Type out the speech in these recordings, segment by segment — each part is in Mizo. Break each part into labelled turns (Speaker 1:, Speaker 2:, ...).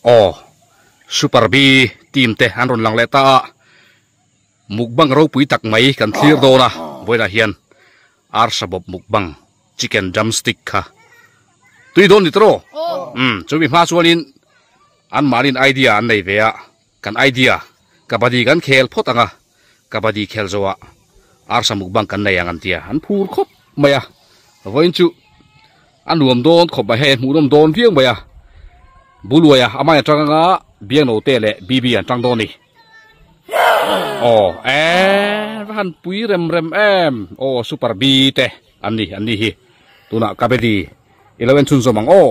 Speaker 1: Aw Super B team te an rawn lang leh ta a, mukbang ropui tak mai kan thlir dawn a, vawiinah hian arsa bawp mukbang chicken drumstick kha tui dawn ni tawh umm chumi hma chuanin an mahniin idea an nei ve a, kan idea kabaddi kan khel phawt ang a, kabaddi khel zawhah arsa mukbang kan nei ang an tia an phur khawp mai a, vawiin chu a nuam dawn khawp mai hei hmuhnawm dawn viau mai a, Buluaia amah in atang anga Biangnote leh Bibi an tang dawn a ni. Aw eh va han pui rem rem em aw super B te an ni an ni hi tunah kabaddi i lo en chhun zawm ang aw.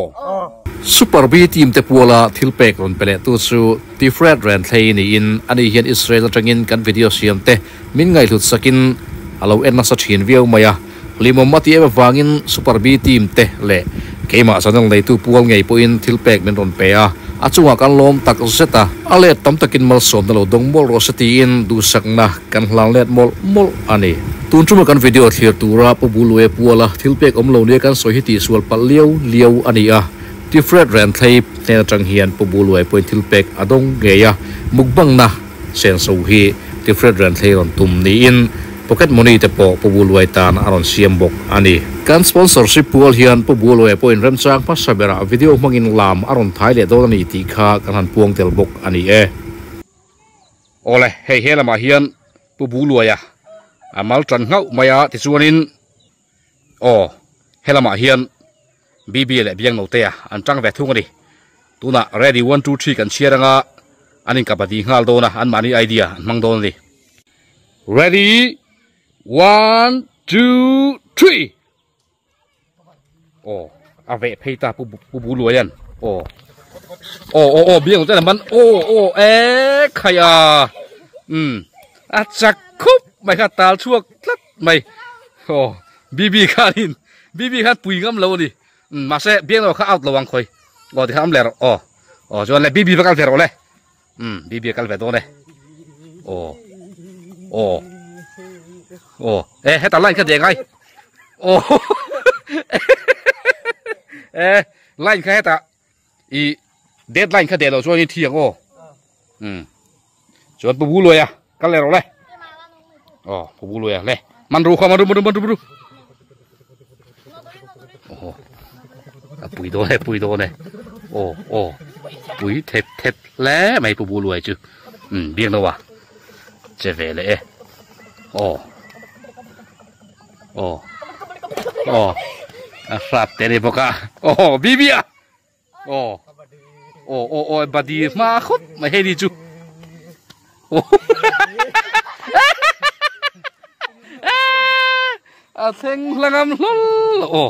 Speaker 2: Super B team te puala thil pek rawn pe leh tu chu Tifred Renthlei niin ani hian Israel atangin kan video siam te min ngaihhlut sakin a lo en nasa thin viau mai a, hlimawm a ti em avangin Super B team te leh keimah channel neitu pual ngei pawhin thil pek min rawn pe a, a chungah kan lawm tak zet a, a let tam takin malsawmna lo dawng mawlh rawh se tiin duhsakna kan hlang let mawlh mawlh a ni. Tun tuma kan video thlir tura Pu Bulue puala thil pek awm lo nia kan sawi hi tihsual palh liau liau a ni a, Tifred Renthlei hnen atang hian Pu Bulue pawhin thil pek a dawng ngei a, mukbangna senso hi Tifred Renthlei rawn tum niin pocket money te pawh Pu Bulue tan a rawn siam bawk a ni. Kan sponsorship pual hian Pu Bulue pawhin remchang hmasa berah video hmangin lam a rawn thai leh dawn a ni tih kha kan han puang tel bawk a ni e.
Speaker 1: Awle, hei he lamah hian Pu Buluaia a mal tan nghauh mai a tichuanin aw helamah hian BB leh Biangnotea an tang ve thung a ni. Tunah ready one two three kan chhiar anga an inkapadi nghal dawn a anmahni idea an hmang dawn a ni. Ready one two three. Aw a veh phei ta pu pu Buluaian aw aw aw aw biang te man aw aw e khai a um a chak khup mai kha tal chhuak tlat mai aw BB khanin BB khan pui ngam lo ani um mahse biang lo kha out lo ang khoi aw tikhan awm leh rawh aw aw chuan le BB va kal ve rawh le um BB a kal ve dawn e aw aw aw e heta line kha deng ai aw e line kha heta i deadline kha de lo chuan i thi ang aw um chuan pu bu luai a kal leh rawh le aw pu bu luai a le man ru kha man ru man ru man ru man ru aw a pui dawn e pui dawn e aw aw pui thep thep hle mai pu bu luai chu um biak lo a che ve leh e aw aw aw a hrat te ni bawk a aw bibi a aw aw aw aw badi hma khawp mai hei ni chu a thleng hlangam hlawl aw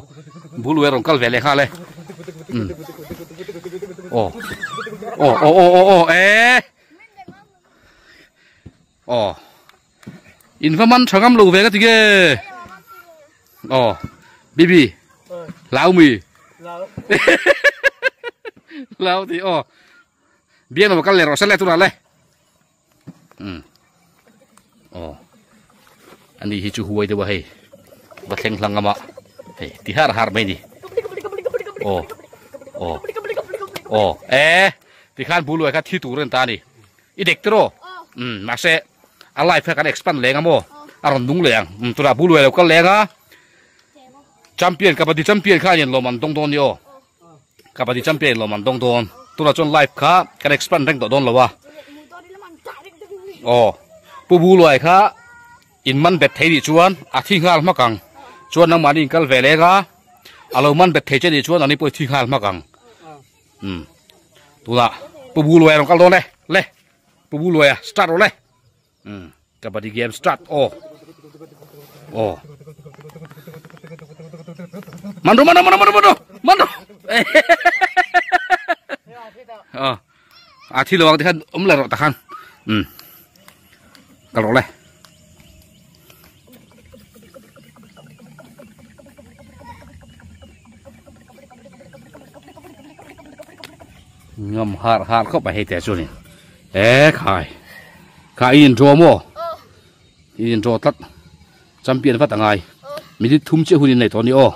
Speaker 1: bul uai rawn kal ve leh nghal e aw aw aw aw aw e aw In va man tha ngam lo ve ka ti nge. Aw Bibi hlau mi. Hlau ti aw. Biang lo kal le rawh se le tunah le. Um. Aw. Ani hi chu huai deuh a hei. Va thleng hlang ngama. Hei ti har har mai ni. Aw. Aw. Aw. E tikhan buluai kha thi tur an ta ni. I dek tiraw? Umm mahse a life kha kan expand leng a maw? A rawn nung leh ang. Umm tunah Buluai lo kal leng a. Champion Kabaddi champion kha a inlawm an dawng dawn ni aw. Kabaddi champion inlawm an dawng dawn. Tunah chuan life kha kan expand reng tawh dawn lo a. Aw Pu Buluai kha in man bet thei nih chuan a thi nghal hmak ang. Chuan nangmahni in kal ve leng a, a lo man bet thei che nih chuan ani pawh i thi nghal hmak ang. Um tunah pu bu luai rawn kal dawn e le pu bu luai a start rawh le um kabaddi game start aw aw man ru man ru man ru man ru man ru man ru ờ à thi lo ang tikhan awm leh rawh takhan um kal rawh le Ngam har har khawp a hei te chuanin e khai kha i in draw maw i in draw tlat champion vat angai minute thum chiah hun in nei tawh a ni aw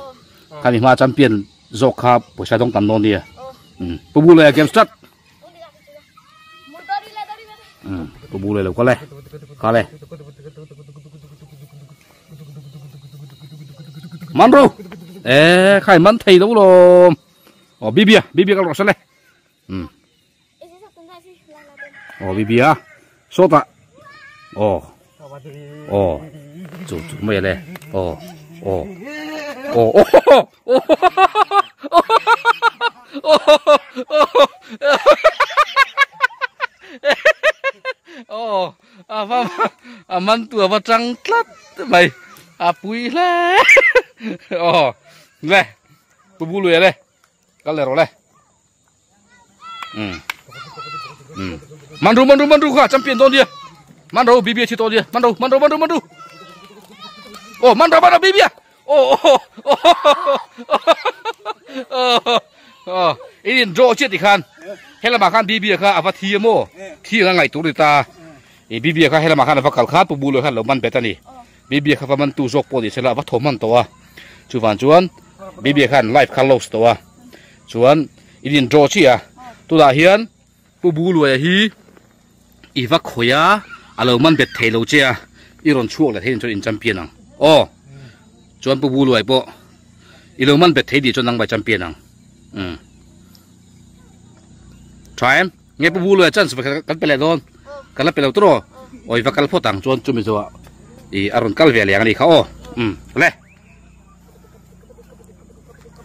Speaker 1: khami hma champion zawk kha pawisa dawng tam dawn nia. Pu Bula game start. Pu Bula lo kal e. Kal e. Man ro. E khai man thei lo lo. O bibia, bibia kal ro sale. O bibia. Sota. O. O. Chu chu mai le. O. O. O. O. O. A va a man tu a va tang tlat mai. A pui hle. O. Le. Pu bu lui le. Kal le ro le. Man ru man ru man ru kha champion don dia. Man ro BB chi to dia. Man ro man ro man ro man ru. Oh man ro man ro BB. Oh oh oh. Oh, in draw chết thì khan. Hela mà khan BB kha ava thi mo. Thi nga ngai tur ta. E BB kha hela mà khan ava kal kha pu bu lo khan lo man betani. BB kha va man tu jok po di sela va thom man to a. Chu van chuan BB khan live kha lost to a. Chuan in draw chi a. Tu da hian pu bu lo hi i va khoya alo man bet thailo che a. I ron chuak la thein chuan in champion ang. Oh. Chuan pu bu lo ai po. I lo man bet thei di chuan nang bai champion ang. Try em. Nghe pu bu lo chance kan pele don. Kan la pele tro. Oi va kal photang chuan chumi zo i aron kal ve leng ani kha o. Le.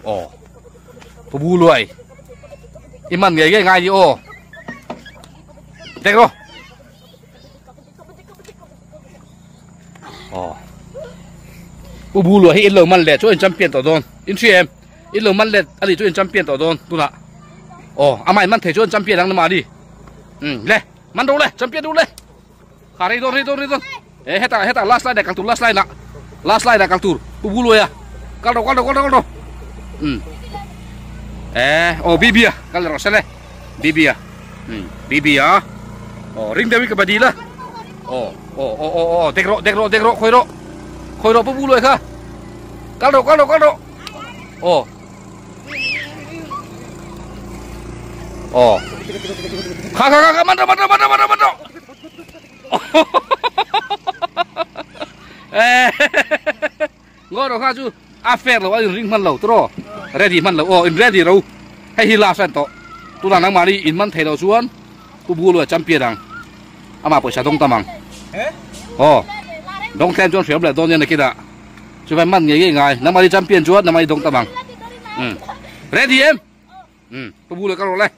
Speaker 1: Oh. Pu bu lo ai. I man nge nge ngai di o. Tek ro. Oh. Pu bu lo hi in lo man le chu in champion to don. In thi em. In lo man le ani chu in champion to don tu na. Oh, amai man thei chu in champion ang na ma di. Le. Man do le, champion do le. Kha rei don rei don rei don. E heta heta last line da kal tur last line na. Last line da kal tur. Pu bu lo ya. Kal ro kal ro kal ro kal ro. Eh, oh bibia, kal ro sele. Bibia. Bibia. Oh, ring dewi kabadi la. Oh, oh oh oh oh, dek ro dek ro dek ro khoi ro. Khoi ro pu bu lo kha. Kal ro kal ro kal ro. Oh. Oh. Kha kha kha man ro man ro man ro man ro man ro. Eh. Ngo ro kha chu a fair lo a ring man lo tro. Ready man lo. Oh, in ready ro. Hei hi la san to. Tu la nang mari in man thei lo chuan. Pu bu lo champion ang. Ama poisa dong tamang. Oh. Dong tem chuan hriam le don yan akida. Chu vai man nge nge ngai. Nang mari champion chuan nang mari dong tamang. Ready em? Pu bu lo ka ro le.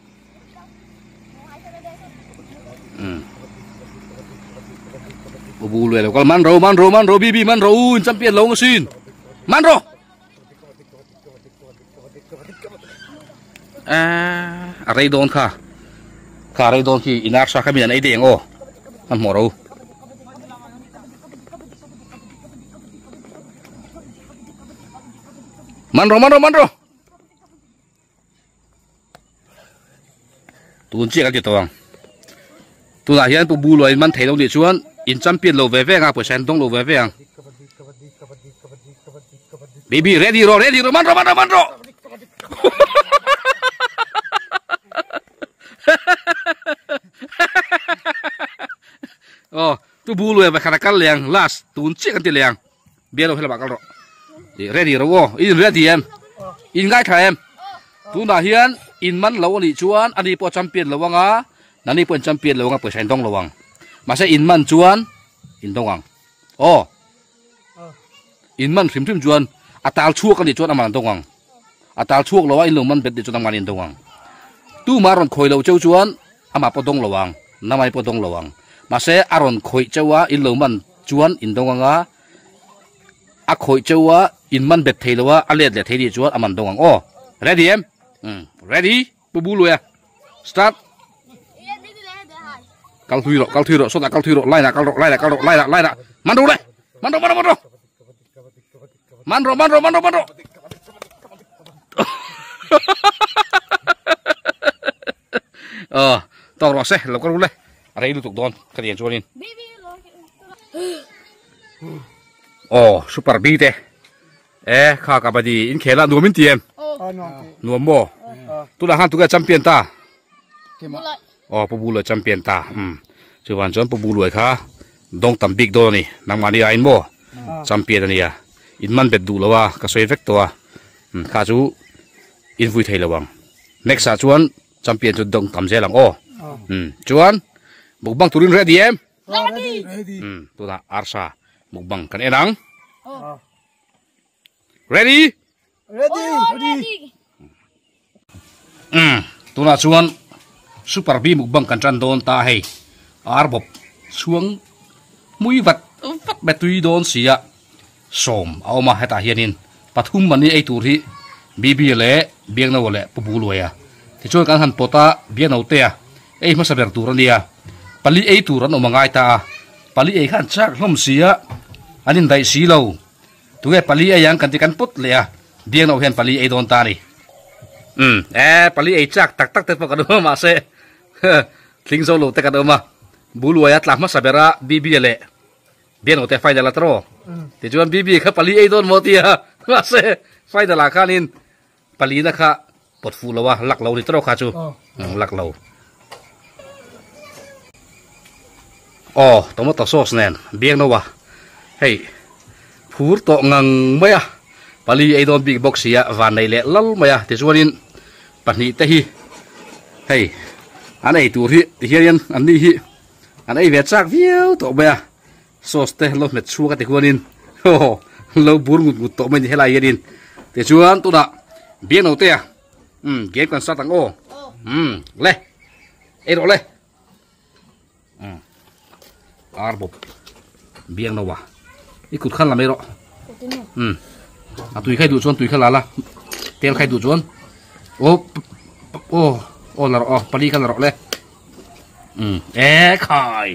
Speaker 1: Pu bu lo kal man ro man ro man ro bibi man ro in champion lo ngasin. Man ro. À, rei don kha. Kha rei don khi inar sa kha min an ei deng o. An mo ro. Man ro man ro man ro. Tun chi ka ti tawang. Tu la hian pu bu lo in man thei lo ni chuan in champion lo ve ve nga poisa dong lo ve ve ang. Baby ready ro ready ro man ro man ro man ro. Oh, tu bu lo ba khara kal leng last tun chi kan ti leng. Bia lo hela ba kal ro. Ready ro wo, in ready em. In ngai tha em. Tu na hian in man lo ani chuan ani po champion lo wanga. Nani po champion lo wanga poisa dong lo wang. Ma se in man chuan in dong ang. Oh. In man hrim hrim chuan atal chuak ani chuan aman dong ang. Atal chuak lo wa in lo man bet di chuan aman in dong ang. Tu ma ron khoi lo cheu chuan ama po dong lo wang. Namai po dong lo wang. Ma se aron khoi chewa in lo man chuan in dong anga. A khoi chewa in man bet thei lo wa a let le thei di chuan aman dong ang. Oh, ready em? Ready? Pu bu lo ya. Start. Kal thui ro, kal thui ro, sota kal thui ro, lai na kal ro, lai na kal ro, lai na, lai na. Man ro le. Man ro, man ro, man ro. Man ro, man ro, man ro, man ro. Tao ro se, lo kal ro le. Rei lu tuk don, ka tiang chuan in. Oh, super B te. Eh, kha kabadi in khela nuamin tiem. Nuam maw? Tunah khan tunge champion ta? Aw Pu Buluai champion ta. Um. Chuvan chuan Pu Buluai kha dawng tam bik dawn a ni. Nangmahni ah in maw? Champion a nia. In man bet duh lo a, ka sawi vek tawh a. Um kha chu in vui thei lo ang. Next ah chuan champion chu dawng tam zel ang aw. Um chuan mukbang turin ready em?
Speaker 3: Ready.
Speaker 1: Um tunah arsa mukbang kan en ang. Ready?
Speaker 3: Ready. Ready.
Speaker 1: Um tunah chuan super B mukbang kan tan dawn ta hei. Ar bawp chhuang mui vat vat mai tui dawn sia sawm a awm a hetah hianin pathum mahni ei tur hi BB leh Biakno leh Pu Buluaia tichuan kan han pawt a Biakno te a ei hmasa ber tur a nia pali ei tur an awm a ngai ta a pali ei kha an chak hlawm sia an indaih si lo. Tunge pali ei ang kan ti kan put leh a, Biangno hian pali ei dawn ta a ni. Umm, e, pali ei chak tak tak te pawh kan awm a, mahse tling zo lo te kan awm a. Buluaia tla hmasa ber a Bibi leh Biangno te final a tawh. Tichuan Bibi kha pali ei dawn maw tia, mahse final ah khanin palina kha pawt fuh lo a, lak lo ni tawh kha chu, lak lo. Aw, tomato sauce nen Biangno a hei phur tawh ngang mai a, pali ei dawn bik bawk si a, van nei leh lal mai a, tichuanin pahnih te hi hei an ei tur hi tihianin an ni hi an ei ve chak viau tawh mai a, sauce te lo hmet chhuak a tichuanin aw lo bur ngut ngut tawh mai a ni helai hianin tichuan tunah Biangno te a umm game kan start ang aw umm le ei rawh le. Ar bawp biang no a i kut khan la mai rawh um a tui khai duh chuan tui kha la la tel khai duh chuan aw aw aw la rawh aw pali kha la rawh le um e khai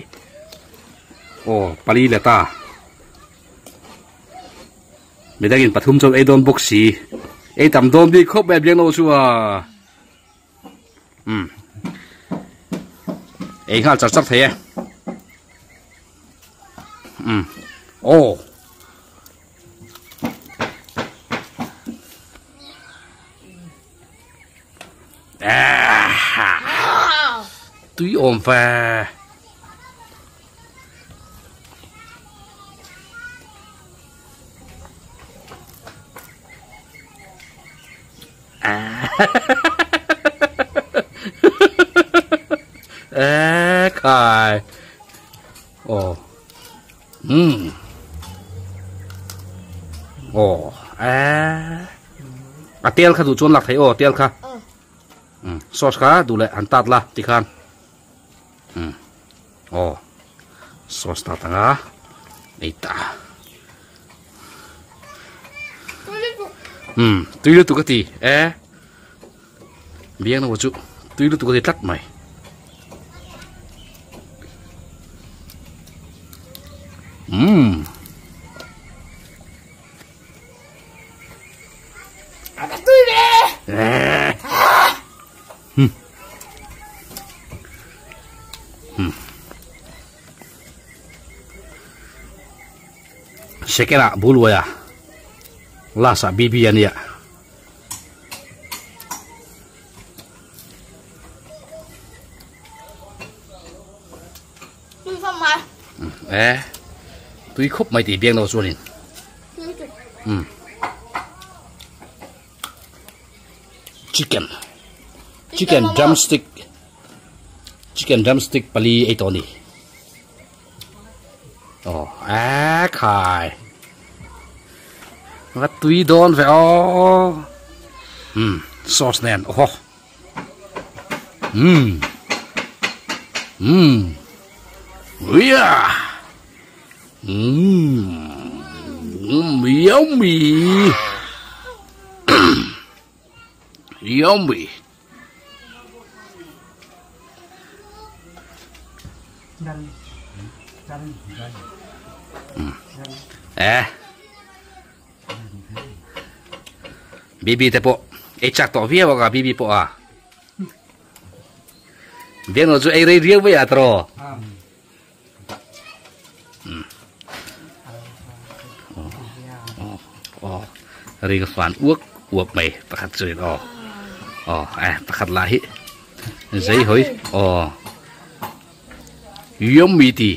Speaker 1: aw pali le ta midangin pathum chuan ei dawn bawk si ei tam dawn bik khawp mai biang no chu a. Um ei nghal char char thei e um aw tui awm ve E khai. Ồ. Ừ. Ồ. À. A tel kha duh chuan lak thei aw tel kha. Ừ. Sauce kha duh leh han tat la tikhan. Ừ. Ồ. Sauce tat anga. Ei ta. Umm tui lutuk a ti e biang no chu tui lutuk a ti tlat mai umm Second ah bul uai a last ah BB a nia. E tui khawp mai tih biang no chuanin. Um chicken chicken drumstick chicken drumstick pali ei tawh a ni. Aw a khai va tui dawn ve aw um sauce nen aw um um uia um yummy yummy Eh. BB te pawh ei chak tawh viau ang a BB pawh a. Biangno chu ei rei riau mai a tawh. Ring fan uak. Uap mai pakhat chuan aw aw eh pakhat lah hi zei hawi aw yummy ti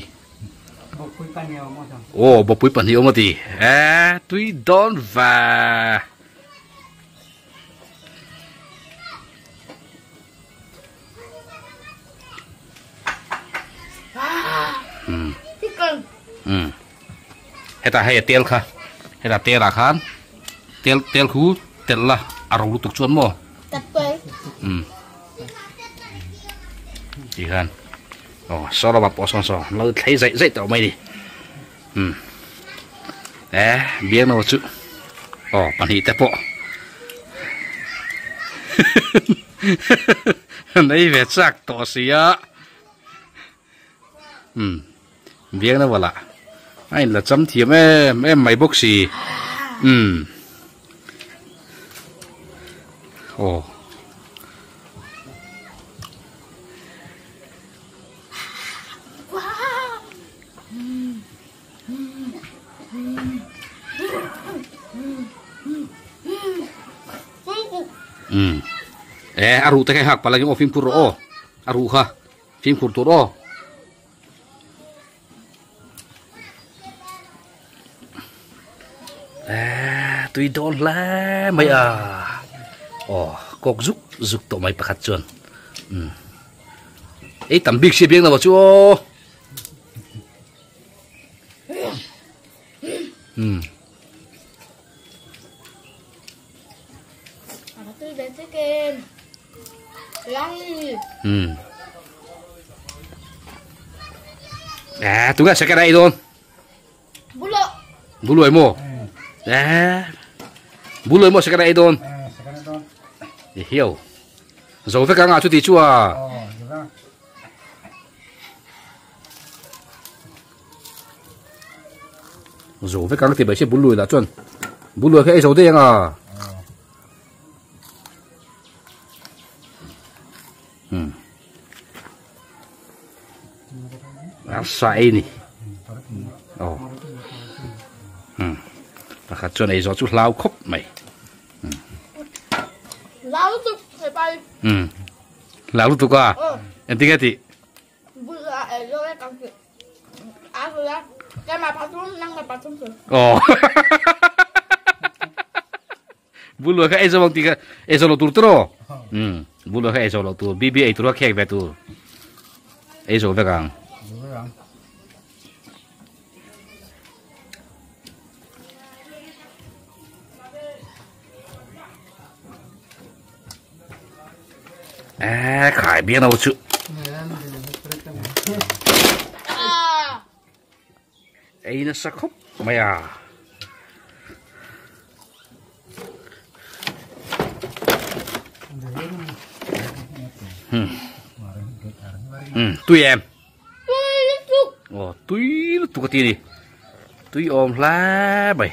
Speaker 1: aw bawpui pahnih awm a ti eh tui dawn va hetah hei a tel kha hetah tel ah khan tel tel khu telh la a ro lutuk chuan maw ti khan aw saw lamah pawh sawn saw lo thlei zaih zaih tawh mai a ni eh biangno chu aw pahnih te pawh nei ve chak tawh sia umm biangno lah a in la cham thiam em em mai bawk si umm aw. Um e a ruh te kha i hak palh ang aw fimkhur rawh aw a ruh kha fimkhur tur aw e tui dawn hle mai a aw kawk zuk zuk tawh mai pakhat chuan um ei tam bik sia biang lo chu aw. Um. Um. À, chúng ta sẽ cái đây luôn. Bú lùi mô. À. Bú lùi mô sẽ cái đây luôn. Hiểu. Dầu với cả ngà chú tí chua. Zo vek ang ti mai se bul lui lah chuan bul lui kha ei zo daih ang a um a sa ei ni aw um pakhat chuan ei zawh chu hlau khawp mai um um hlau lutuk a engtin nge tih. Bul kha ei zo ang tih kha ei zo lo tur tawh rawh umm bul kha ei zo lo tur bibi ei tur a khek ve tur ei zo vek ang. À, khải biết đâu chứ. Ấy nó sắc khóc mày à. Ừ. Ừ, tui em. Ồ, tui tui cái gì đi. Tui ôm lá mày.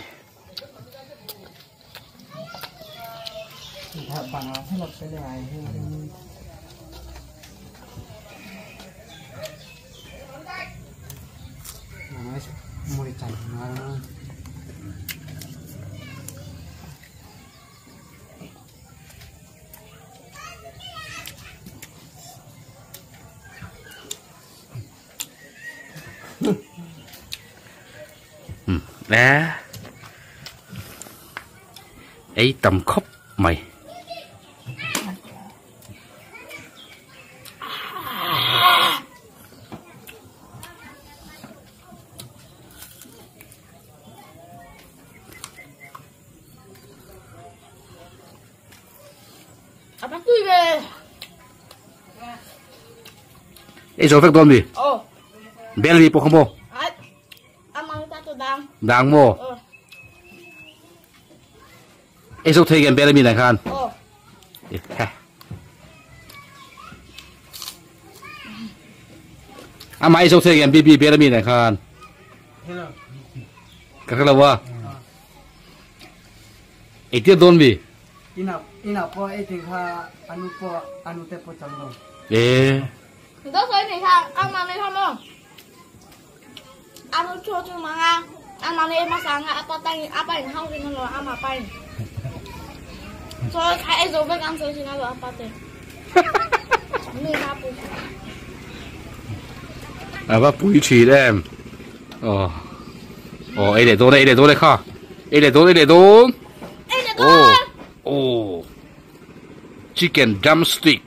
Speaker 1: Nè ấy tầm khóc mày ấy rồi phép con gì bé gì bộ không bộ dang mo ei zo thei gen bel mi nai khan a mai zo thei gen bb bel mi nai khan ka khala wa ei tia don mi
Speaker 3: ina ina po ei ting kha anu po anu te po chang do
Speaker 1: e
Speaker 4: do soi ni kha ang ma mi tho mo anu cho chu ma nga ama ni ma sa nga apa tang apa in hau rin no ama pa in. So kha ei zo vek ang sawi thin a lo apa te. Mi kha pui.
Speaker 1: Ava pui thin em. Aw. Aw ei leh dawn e, ei leh dawn e kha. Ei leh dawn, ei leh dawn.
Speaker 4: Ei leh dawn.
Speaker 1: Aw. Chicken drumstick.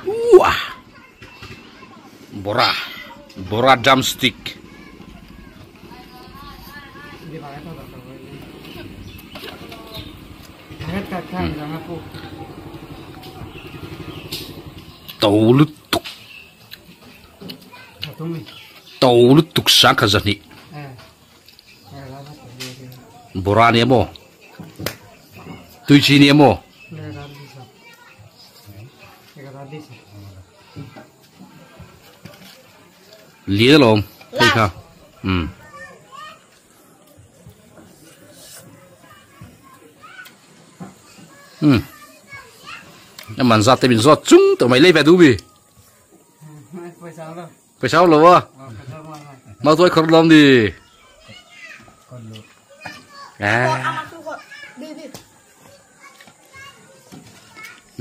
Speaker 1: Uah. Bora. Bora drumstick. To lutuk. To lutuk sang kha zahnih. Bora ni emaw? Tui chi ni emaw? Lian alawm hei kha umm. Umm a man zat te min zawt chung tawh mai lei ve duh mi. Pawisa awm lo a mautuai khawrh lawm ni.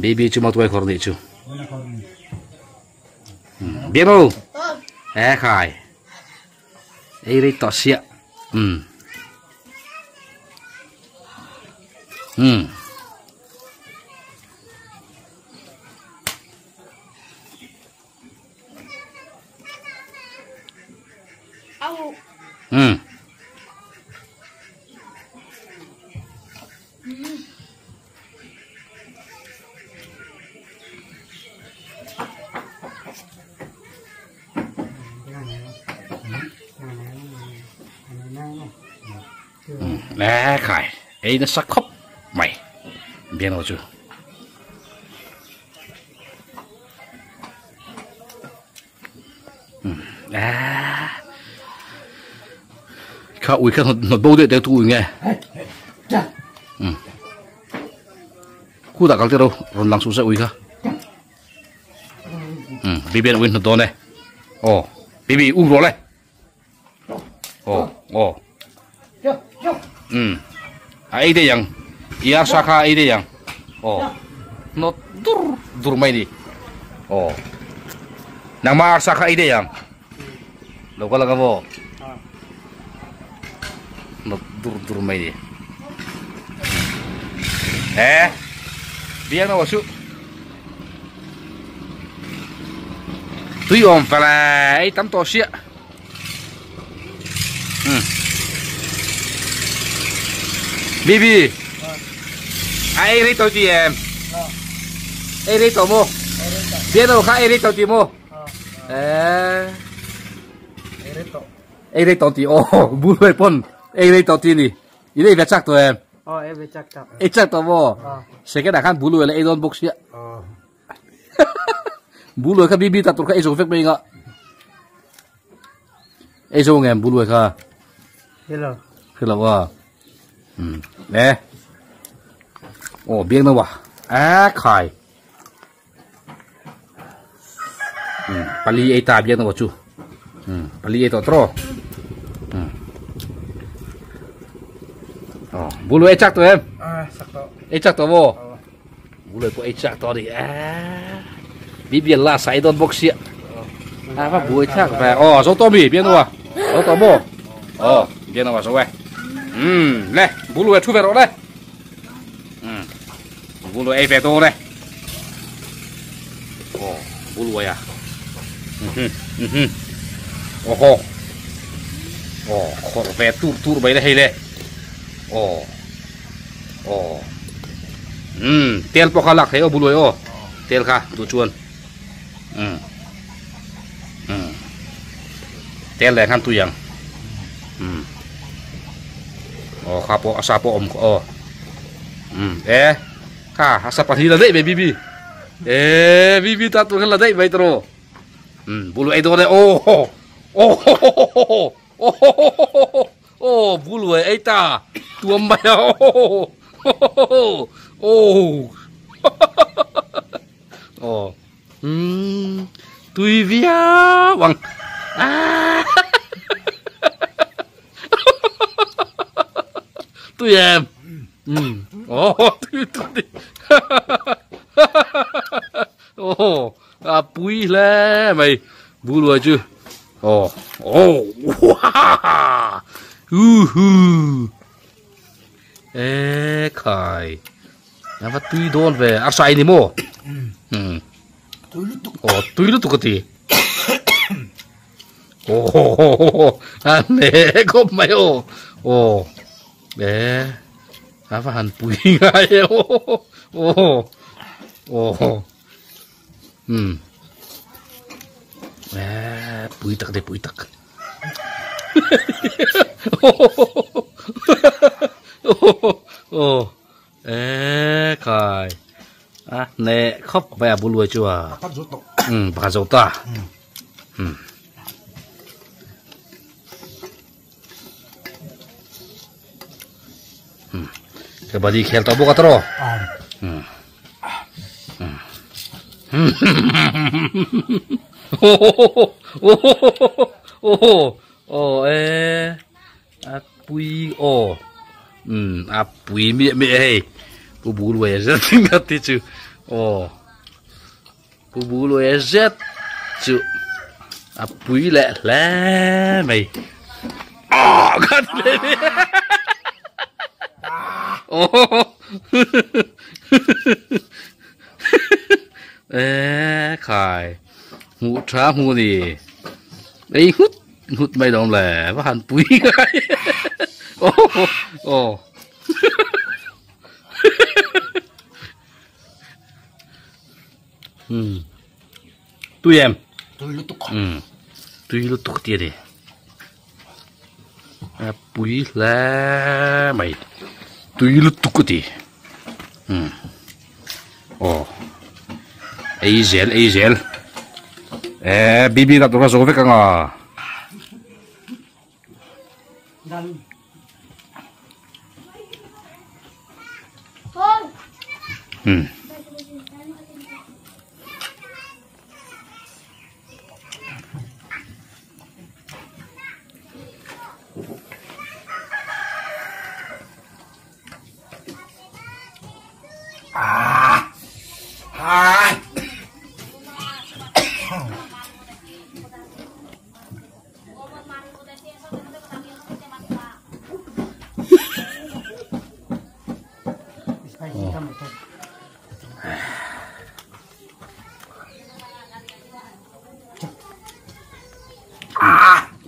Speaker 1: Baby chu mautuai khawrh nih chu. Biak e khai ei rei tawh siah um um um nè khai ei nasa khawp mai biangno chu kha ui kha hnawt bo deuh deuh tu ui nge khu dah kal te ro rawn lang suh se ui kha bibi an ui hnawt dawn e aw bibi um rawh le aw aw a ei daih ang i arsa kha a ei daih ang aw hnawt dur dur mai ni aw nangmah arsa kha ei daih ang lo kal ang aw hnawt dur dur mai ni e biang na su tui awm fel e ei tam tawh sia Bibi a ei rei tawh ti em ei rei tawh maw biang na kha ei rei tawh ti maw ei rei tawh ti aw bul huai pawn ei rei tawh ti ni i ei ve chak tawh em ei chak tawh maw second ah khan bul huai la ei dawn bawk sia bul huai kha bibi ta tur kha ei zo vek mai nga ei zo ngem bul huai kha
Speaker 3: hello
Speaker 1: hello a nè ồ biang đâu à á khai pali ei ta biang đâu chu pali ei to tro ồ bul huai chak to em ei chak to vô bul huai pawh ei chak tawh a ni a bibian la sai dawn bawk sia a va buai thlak ve aw zo tawh mi biang nu a zo tawh maw aw biang nu a zo e um le bul huai thu ve rawh le um bul huai ei ve dawn e aw bul huai a aw haw aw khawrh ve tur tur mai le hei le aw Aw umm tel pawh kha lak theih aw buluai aw tel kha duh chuan umm umm tel leh khan tui ang umm aw kha pawh a sa pawh awm aw umm e kha a sa pahnih la daih mai bibi e bibi ta tur khan la daih mai tawh umm buluai dawn e aw aw aw Aw buluai ei ta tuam mai a aw aw aw umm tui viau ang tui em. Oh, tui lutuk ni. Oh, a pui hle mai. Buluai chu. Oh, oh, wow. Uhu. E khai. Ava tui dawn ve. A sai ni maw?
Speaker 5: Tui lutuk.
Speaker 1: Oh, tui lutuk ka ti. Oh, a ne khawp mai aw. Oh. E. Ava han pui ngai e. Oh. Oh. Oh. E, pui tak de pui tak. Oh. E khai. A ne khawp mai a buluai chu a.
Speaker 5: Pakhat zo tawh.
Speaker 1: Pakhat zo ta. Kabaddi khel tawh bawk a tawh. Oh, e a pui oh. A pui mi mi hei. Pu bu luai zet nga ti chu. Oh. Pu bu luai zet chu. A pui leh hle mai. Ah, ka ti le. Oh. E khai. Mu tha mu ni. Ei hút hút mai dong le, va han pui ngai. Oh, oh. Tui em.
Speaker 5: Tui lutuk.
Speaker 1: Tui lutuk ti ni. A pui hle mai. Tui lutuk ti. Oh. Ei zel, ei zel. E, bibi na tura zo vek anga.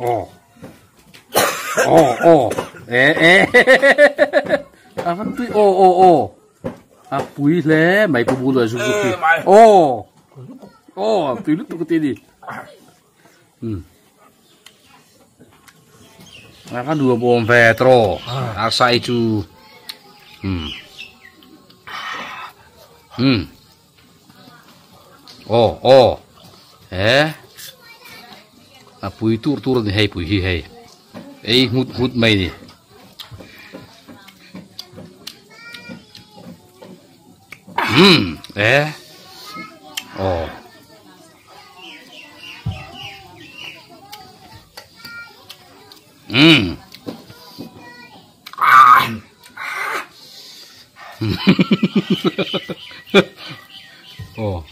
Speaker 1: Oh. Oh, oh. E, e. À, vẫn tui. Oh, oh, oh. À, pui hle. Mày cũng bu rồi, rục rục đi. Oh. Oh, tui lúc tui cái đi. À, cái đùa bồm về trò. À, sai chú. Oh, oh. Ê. À, pui tur tur ni hay pui hi hay. Ei hút hút mày đi. Ê. Oh. Oh.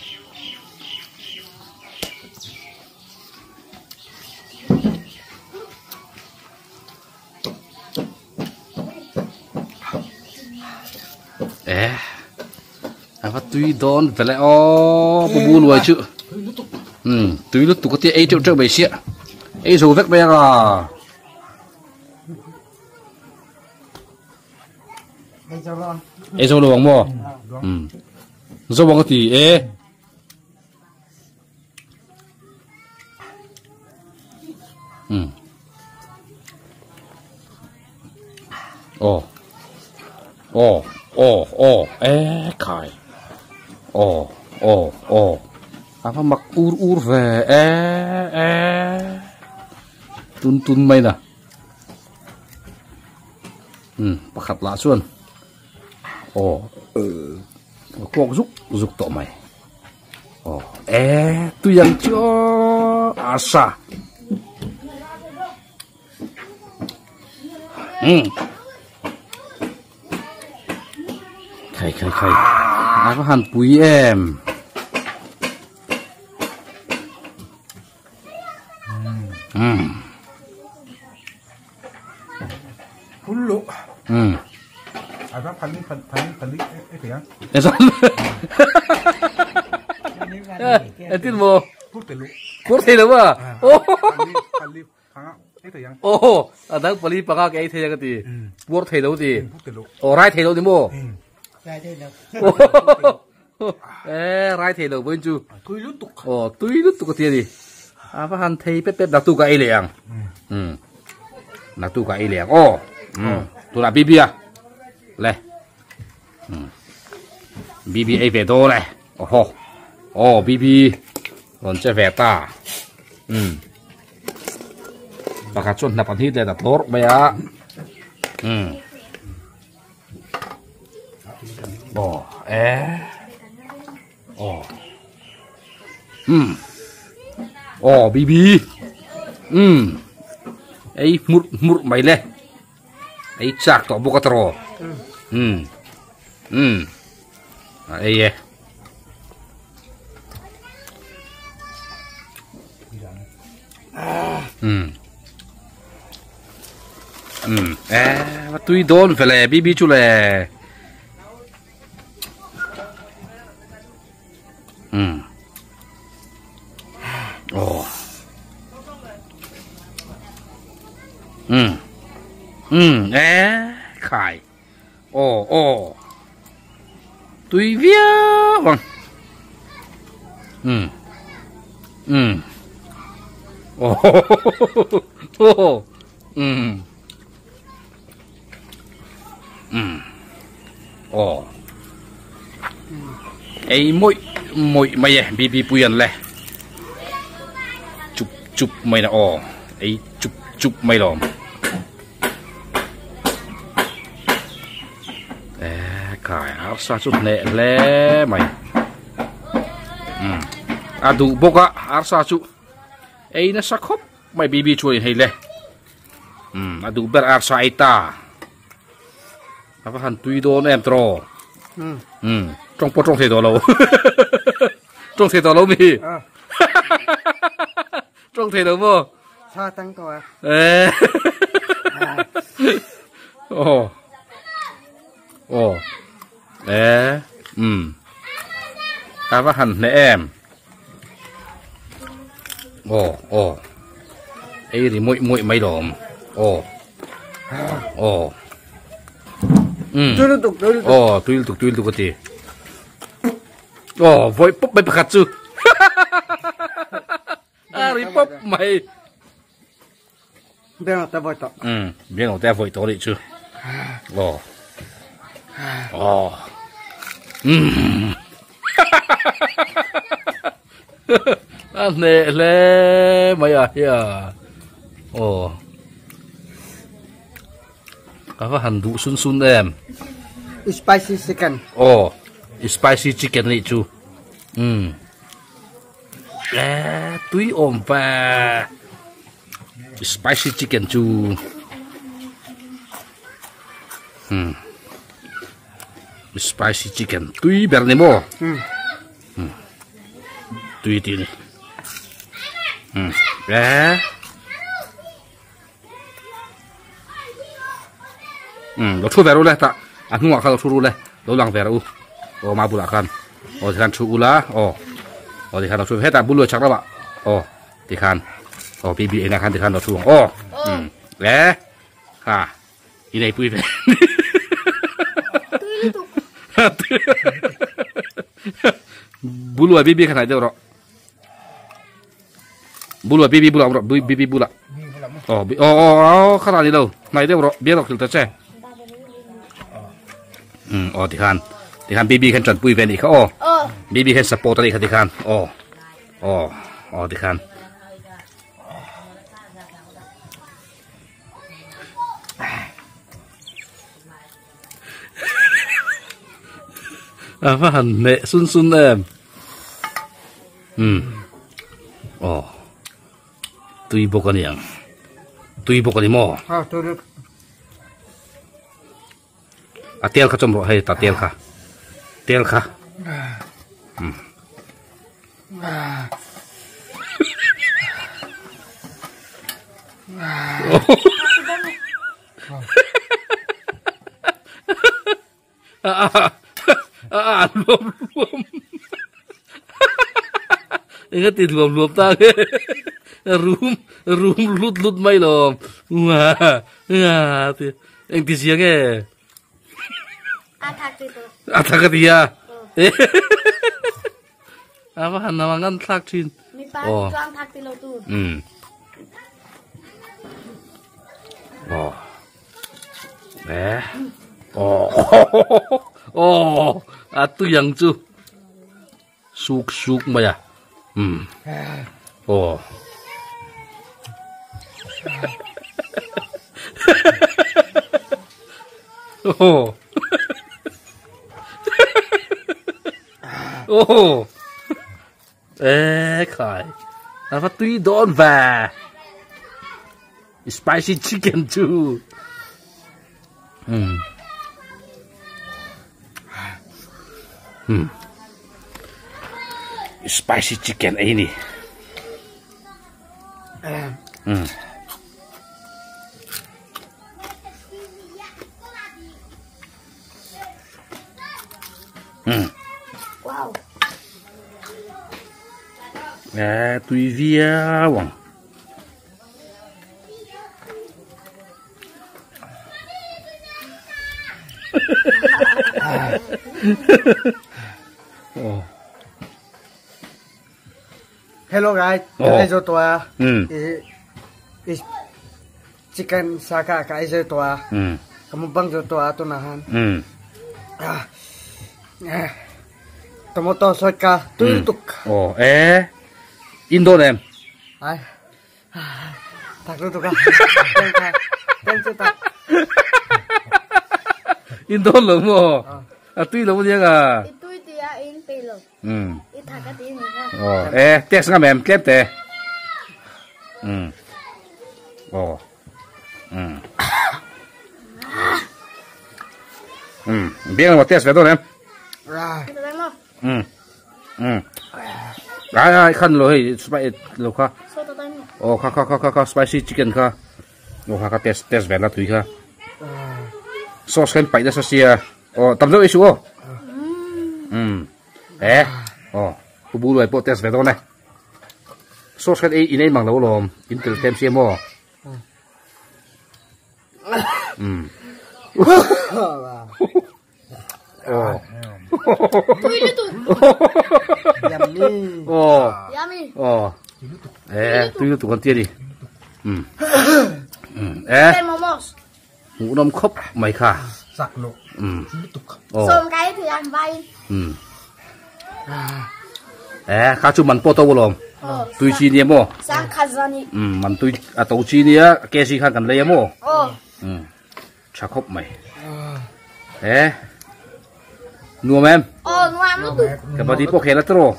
Speaker 1: Ê. À, tui đón về lại ô, bù bù lùi chứ. Tui lúc tụi có tiền ấy triệu triệu bảy xịa. Ấy rồi vét bè à. Ấy rồi đồ mò. Rồi bằng cái gì ê. Ồ. Ồ, ồ, ồ, ê khai. Ồ, ồ, ồ. À, mặc ur ur về ê ê. Tun tun mày nè. Bắt khát lạ xuân. Ồ, quọc rúc rúc tổ mày. Ồ, ê, tôi dành cho asa. Khai khai khai. A va han pui em.
Speaker 5: Hullo. A va phali phali phali e te yang.
Speaker 1: E san. E tin mo.
Speaker 5: Pur te lu.
Speaker 1: Pur thei lo wa. Oh.
Speaker 5: Phali phali panga e te yang.
Speaker 1: Oh, a dang pali panga ke ei thei ka ti. Pur thei lo ti.
Speaker 5: Pur te lu.
Speaker 1: Oh, rai thei lo ni mo.
Speaker 3: Rai thei lo.
Speaker 1: E rai thei lo boin chu.
Speaker 5: Tui lu tuk.
Speaker 1: Oh, tui lu tuk ti ni. A va han thei pep pep na tu ka ei le ang. Na tu ka ei le ang. Oh. Tu la bibi a. Le. Bibi ei ve do le. Oh. Oh, bibi. Ron che ve ta. Pakhat chuan hnap an hit leh ta tlawr mai a. Oh, eh. Oh. Oh, bibi. Ei mur mur mai le. Ei chak to bawk a tawh. Ei e. Eh, tui don vele bibi chu le. Oh. Eh, khai. Oh, oh. Tui vía vâng. Oh. Oh. Oh. Ei moi moi mai e bibi puian le. Chup chup mai na oh. Ei chup chup mai lom. Eh, kai áo sa chút nè le mày. A du boka ar sa chu. Ei na sa khop mai bibi chui hei le. A du ber ar sa ai ta. A va han tui don em tro. Trong po trong thei do lo. Trong thei do lo mi. Trong thei do mo.
Speaker 3: Sa tăng to à.
Speaker 1: Eh. Oh. Oh. Eh. A va han nè em. Oh, oh. Ei ri moi moi mai lom. Oh. Oh.
Speaker 3: Tui lu tuk, tui lu tuk.
Speaker 1: Oh, tui lu tuk, tui lu tuk ti. Oh, voi pop mai pakhat chu. A ri pop mai.
Speaker 3: Biang ta voi to.
Speaker 1: Biang ta voi to ri chu. Oh. Oh. A nè le mai a ya. Oh. Ka va han du sun sun em.
Speaker 3: Spicy chicken.
Speaker 1: Oh, spicy chicken ni chu. Eh, tui om pa. Spicy chicken chu. Spicy chicken tui ber ni mo. Tui ti ni. Eh. Lo thu veru le ta. A hnuah kha lo thu ru le. Lo lang veru. O ma bula khan. O ti khan thu ula. O. O ti khan lo thu heta bulu chak ra ba. O ti khan. O bibi ena khan ti khan lo thu. O. Le. Ha. Inei pui ve. Bulu bibi khan ai deuh ro. Bulu bibi bula ro bibi bula. Oh, oh oh kha ni lo. Nai deuh ro bia ro khil ta che. Oh ti khan. Ti khan bibi khan tran pui ve ni kha oh. Bibi khan support ani kha ti khan. Oh. Oh, oh ti khan. A va han nè sun sun em. Oh. Tui bawk ani ang. Tui bawk ani mo.
Speaker 3: Ha, tui.
Speaker 1: A tel kha chom ro hei ta tel kha. Tel kha. Luam luam. Ingat ti luam luam ta ke. Rum rum lut lut mai lom. Wa. Ya ti. Eng ti siang e.
Speaker 4: Athak ti tu.
Speaker 1: Athak ti ya. Apa han nawangan thak thin.
Speaker 4: Mi pa chuang thak ti lo tu.
Speaker 1: Oh. Eh. Oh. Oh, atu yang chu. Suk suk mà à. Oh. Oh. Oh. Ê khởi. Nó phát tuy đón về. Spicy chicken too. Spicy chicken ấy nè.
Speaker 4: Wow.
Speaker 1: À, tùy vía quăng. Oh.
Speaker 3: Hello guys, cái cho tôi. Chicken saka cái cho tôi. Kamu bang cho tôi tôi nahan. Tomato sauce ka tutuk.
Speaker 1: Oh, eh. Indo nem.
Speaker 3: Ai. Tak lu tu ka. Tem tak.
Speaker 1: Indo lo mo. À tuy lo mo à.
Speaker 4: Tui tia in pe lo. I thak ka ti ni ka.
Speaker 1: Oh, eh test nga mem klep te. Oh. Bien lo test ve do nem. Ai ai khan lo hei spicy lo kha. Oh kha kha kha kha spicy chicken kha. Oh kha kha test test ve la tui kha. Sauce khan pai da sa sia. Oh tam do isu oh. Eh. Oh, pu bu loi po test ve do ne. Sauce khan ei in ei mang lo lom. In tel tem sia mo. Oh.
Speaker 3: Yummy.
Speaker 1: Oh.
Speaker 4: Yummy.
Speaker 1: Oh. Eh, tui tu con tia đi. Eh.
Speaker 4: Momos.
Speaker 1: Ngũ nôm khóc mày khả.
Speaker 5: Sạc lộ.
Speaker 4: Xôm cái thì ăn vay.
Speaker 1: Eh, khá chú mặn po tô lồm. Tui chi nia mo.
Speaker 4: Sang khazani.
Speaker 1: Mặn tui à tàu chi nia, ke si khan cần lấy mo. Chả khóc mày. Eh. Nuông em.
Speaker 4: Nuông nó tụt.
Speaker 1: Cái bao đi po khe là trô.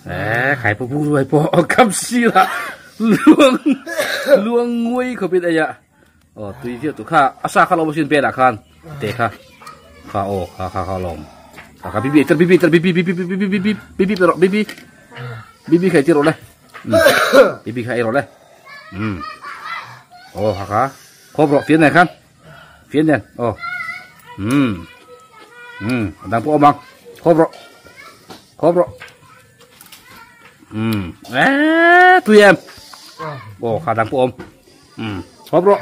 Speaker 1: Eh, khai po bu rồi po cam si là luông luông nguôi không biết ai ạ. Tùy việc tụ kha, asa kha lo xin bè là khan, để kha, kha ô, kha kha kha lom, kha bibi, ter bibi, ter bibi, bibi bibi bibi bibi rồi bibi, bibi khai tiệt rồi bibi khai rồi đấy. Ô kha kha, khốp rồi phiến này khan, phiến này, ô, đang po mang, khốp rồi, khốp rồi. Ê, tụi em. Ồ, khá đang po ôm. Khốp rồi.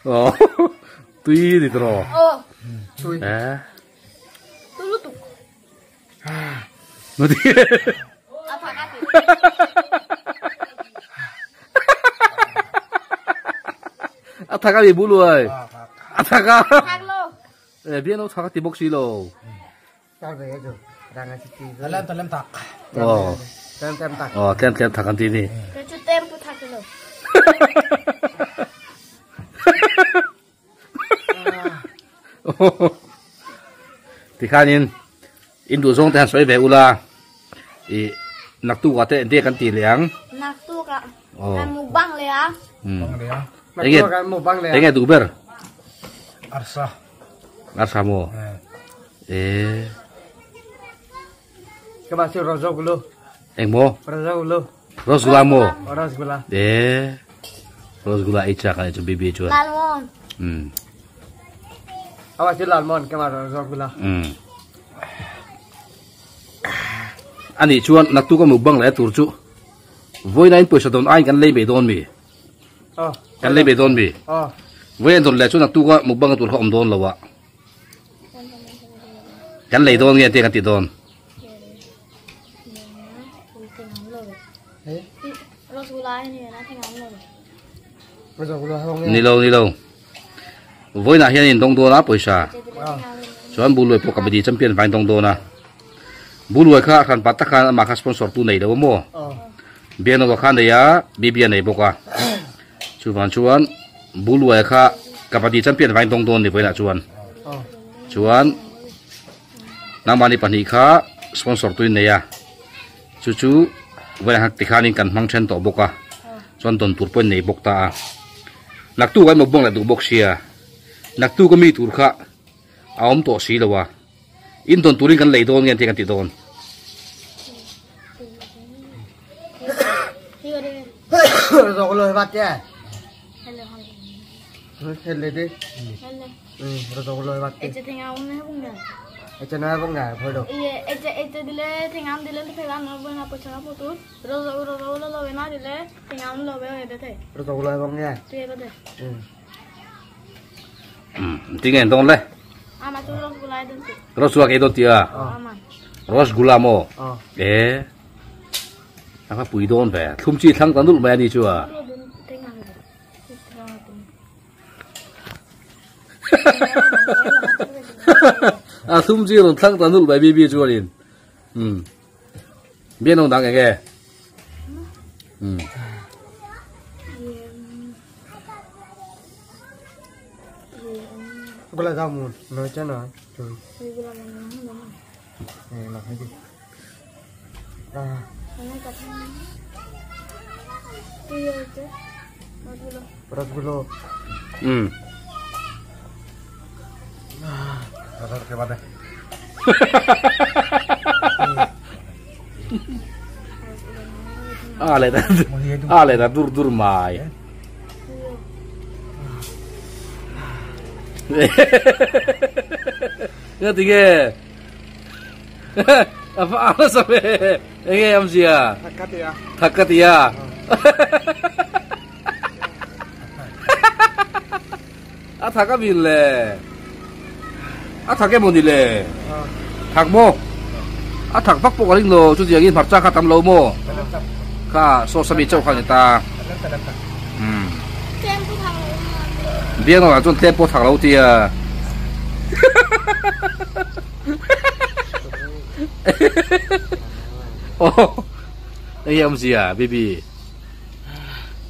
Speaker 1: Ồ, tùy đi rồi.
Speaker 3: Tùy.
Speaker 1: Ê.
Speaker 4: Tùy lúc tụ.
Speaker 1: Nó đi. À thằng cái gì bù rồi. À thằng cái. Ê, biết nó thằng cái bốc xì lô.
Speaker 5: Lem lem tak.
Speaker 1: Ồ.
Speaker 3: Lem lem tak.
Speaker 1: Ồ, lem lem thằng cái gì đi.
Speaker 4: Cái chú tem của thằng cái lô.
Speaker 1: Thì khai nhìn. In du zong te han soi ve ula i nak tu ka te de kan ti liang
Speaker 4: nak tu ka kan mukbang le a
Speaker 1: enge
Speaker 3: mukbang le
Speaker 1: enge du ber
Speaker 5: arsa
Speaker 1: arsa mo e
Speaker 3: ka ba si rojo gulo
Speaker 1: eng mo
Speaker 3: rojo gulo
Speaker 1: rosgula mo
Speaker 3: rosgula
Speaker 1: e rosgula icha ka chu bibi chu
Speaker 4: lalmon
Speaker 3: awa si lalmon ka ma rosgula
Speaker 1: ani chuan nak tu ka mukbang le tur chu voi nine poisa don ai kan lei be don mi kan lei be don mi voi don le chu nak tu ka mukbang tur kha om don lowa kan lei don nge te kan ti don ni lo ni lo voi na hian in dong do na poisa chuan buloi po kabaddi champion vain dong do na buloi kha khan patta khan ma kha sponsor tu nei lo mo biano wa khan ya bibia nei boka chuan chuan buloi kha kabaddi champion vain dong don ni voi na chuan chuan namani pani kha sponsor tu nei ya chu chu voi hak ti khanin kan mang then to boka chuan don tur pon nei bok ta nak tu kan mukbang la du bok sia nak tu ka mi tur kha aom to si lowa in don turin kan lei don ngen te kan ti don
Speaker 3: rosgula bat ya hele de rosgula bat
Speaker 4: eche thenga um ne bunga
Speaker 3: eche na bunga phodo
Speaker 4: iye eche eche dile thenga um dile thela na bunga pocha potu rosgula lobe na dile thenga um lobe ede the
Speaker 3: rosgula bunga
Speaker 4: tu ede
Speaker 1: tingen don le
Speaker 4: ama tu rosgula edon ti
Speaker 1: rosgula ke don tia
Speaker 4: ama
Speaker 1: rosgula mo e aka pui don ve thum chi thang tan dul mai ni chu a a thum chi ron thang tan dul bai bi bi chu alin bien nong dang enge
Speaker 3: gula jamun no chana tu eh la hai ah rasgulla
Speaker 5: ke baad
Speaker 1: a le da dur dur mai nga tinge apa ala sabe enge amjia
Speaker 5: thakatia
Speaker 1: thakatia a thaka bille a thake monile thak mo a thak pak pok aling lo chu tiangin pharcha kha tam lo mo kha so sami chau kha ni ta biang la chon tempo thak lo tia oh ei am zia baby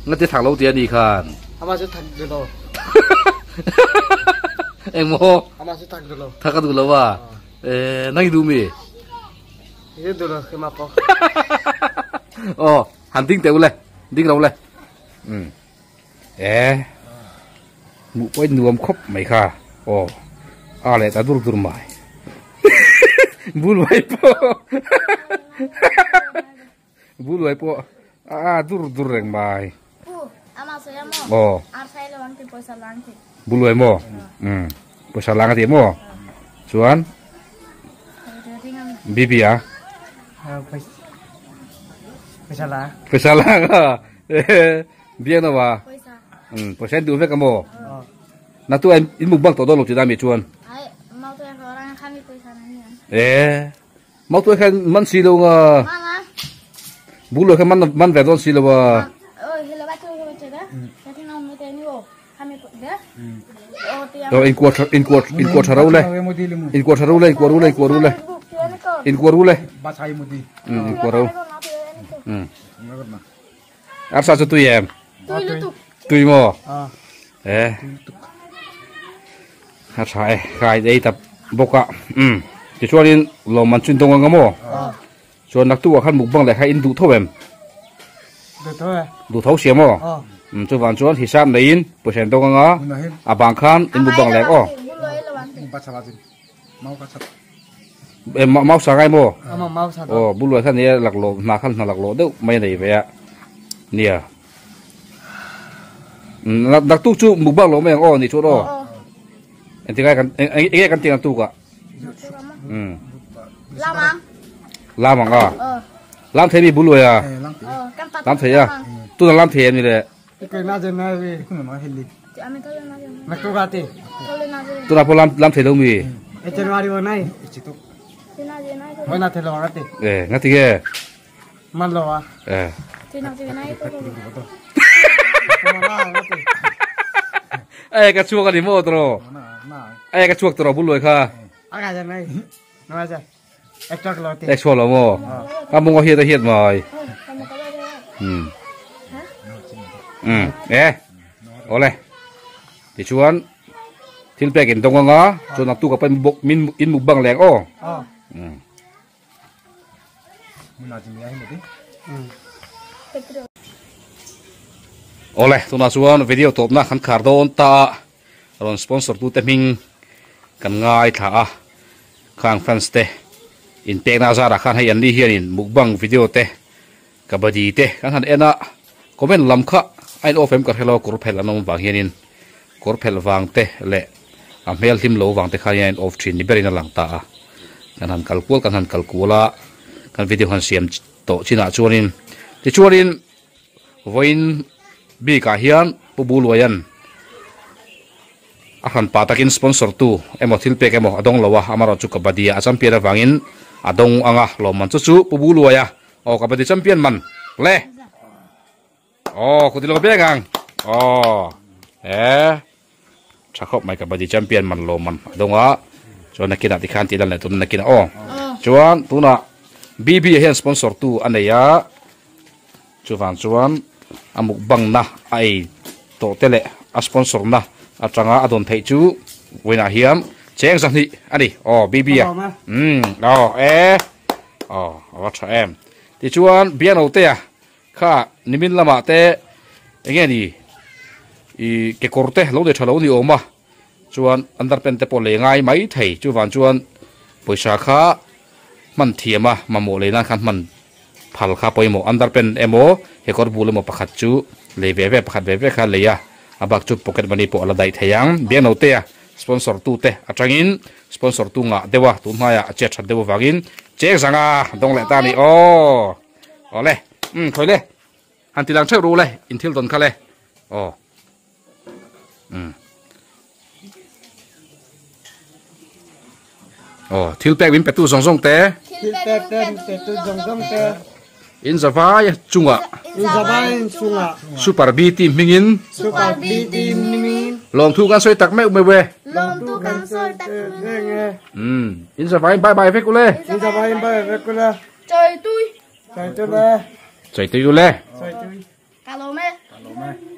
Speaker 1: nga te thak lo tia ni khan
Speaker 3: ama chu thak du lo
Speaker 1: eng mo
Speaker 3: ama chu thak du lo
Speaker 1: thak du lo wa e nang du mi
Speaker 3: ye du lo ke ma po
Speaker 1: oh han ding te u le ding lo le e mu poi nuam khop mai kha oh a le ta dur dur mai bul mai po bul mai po a dur dur reng mai
Speaker 4: pu ama so ya mo
Speaker 1: oh
Speaker 4: ar sai lo ang ti poisa lang ti
Speaker 1: bul mai mo poisa lang ti mo chuan bibi a
Speaker 3: poisa lang
Speaker 1: poisa lang bien na wa poisa du ve ka mo na tu in mukbang to don lo ti da mi chuan
Speaker 4: ai mau tu orang kami poisa na ni
Speaker 1: e mau tu khan man si lo nga
Speaker 4: mana
Speaker 1: bu lo khan man man ve don si lo wa
Speaker 4: oi hello ba tu ko che da ta thing om te ni o kami de o ti
Speaker 1: to in quart in quart in quart tharo le in quart tharo le in quart le in quart le in quart le
Speaker 5: ba chai mu di
Speaker 1: in quart ro ar sa chu tu yem tui mo e har sai khai dei tap boka Ti chuanin lawm man chun dawng anga maw? Chuan naktu ah khan mukbang leh kha in duh tho em?
Speaker 3: Duh tho e.
Speaker 1: Duh tho sia maw? Um chuvan chuan hisap neiin pawisa in dawng anga a bang khan in mukbang leh aw. Mau sa ngai maw? Aw buluai khan nia laklawh hna khan hna laklawh deuh mai a nei ve a nia. Naktuk chu mukbang lo mai ang aw ni chuan aw. Engtingai kan eng enge kan tih naktuk ah?
Speaker 4: Lam ang.
Speaker 1: Lam ang a. Lam thei mi buluai a. Lam thei a. Tuna lam thei em ni le? Tuna pawh lam lam thei lo mi? Eh ngati nge? Eh. Eh ka chhuak ani maw tawh? Eh ka chhuak tawh buluai kha. Ek chhuak lo maw? Ka mawng a hiat a hiat mai. Um. Um e. Awle. Tichuan thil pek in dawng anga chuan naktuk a pawn bawk min in mukbang leng aw. Um. Awle tunah chuan video tawpna kan khar dawn ta a. Rawn sponsor tute hming kan ngaithla a, khang fans te inpekna azarah khan hei anni hianin mukbang video te kabaddi te kan han en a, comment lam kha a in off em ka hrelo kawr phelh an awm vang hianin kawr phelh vang te leh a hmel hlim lo vang te khan hian a in off thin ni berin a lang ta a, kan han kal kual kan han kal kual a, kan video han siam tawh chinah chuanin tichuanin. Vawiin bikah hian Pu Buluaia'n a hran pah takin sponsor tu emaw thil pek emaw a dawng lo a, amaherawh chu Kabaddi ah a champion avangin a dawng ang a, lawmman chu chu Pu Buluaia aw Kabaddi champion man le aw kut ilo bek ang aw he tha khawp mai Kabaddi champion man lawmman a dawng a, chuan nakinah tikhan tih lan leh tun nakinah aw chuan tunah BB ah hian sponsor tu a nei a. Chuvang chuan a mukbangna a ei tawh te leh a sponsor na atanga a dawn theih chu vawiinah hian cheng zahnih a ni. Aw BB a. Umm aw e aw a va tha em. Tichuan Biano te a kha nimin lamah te enge ni i kekawr te lo nei tha lo ni awm a chuan underpant te pawh lei ngai mai thei. Chuvang chuan pawisa kha hman thiam a mamawh lei nan khan hman phal kha pawimawh underpant emaw he kawr bul emaw pakhat chu lei ve ve pakhat ve ve kha lei a a bak chu pocket money pawh a la daih thei ang biakno te a sponsor tu te atangin sponsor tu ngah deuh a tun hmaiah a chet that deuh avangin cheng zanga dawng leh ta a ni aw awle umm khawi le han ti lang theuh ru le in thil dawn kha le aw. Um. Oh, thil pek min petu zawng zawng te.
Speaker 3: Thil pek min petu zawng zawng te.
Speaker 1: In zavai chunga.
Speaker 3: In zavai chunga.
Speaker 1: Super B team hmingin.
Speaker 3: Super B team hmingin.
Speaker 1: Lawmthu kan sawi tak meuh meuh e.
Speaker 4: Lawmthu kan sawi tak meuh
Speaker 3: e.
Speaker 1: Um, in zavai bye bye vek ule.
Speaker 3: In zavai bye vek ule.
Speaker 4: Chai tui.
Speaker 3: Chai tui le.
Speaker 1: Chai tui ule.
Speaker 3: Chai tui.
Speaker 4: Ka lawm e.
Speaker 5: Ka lawm e.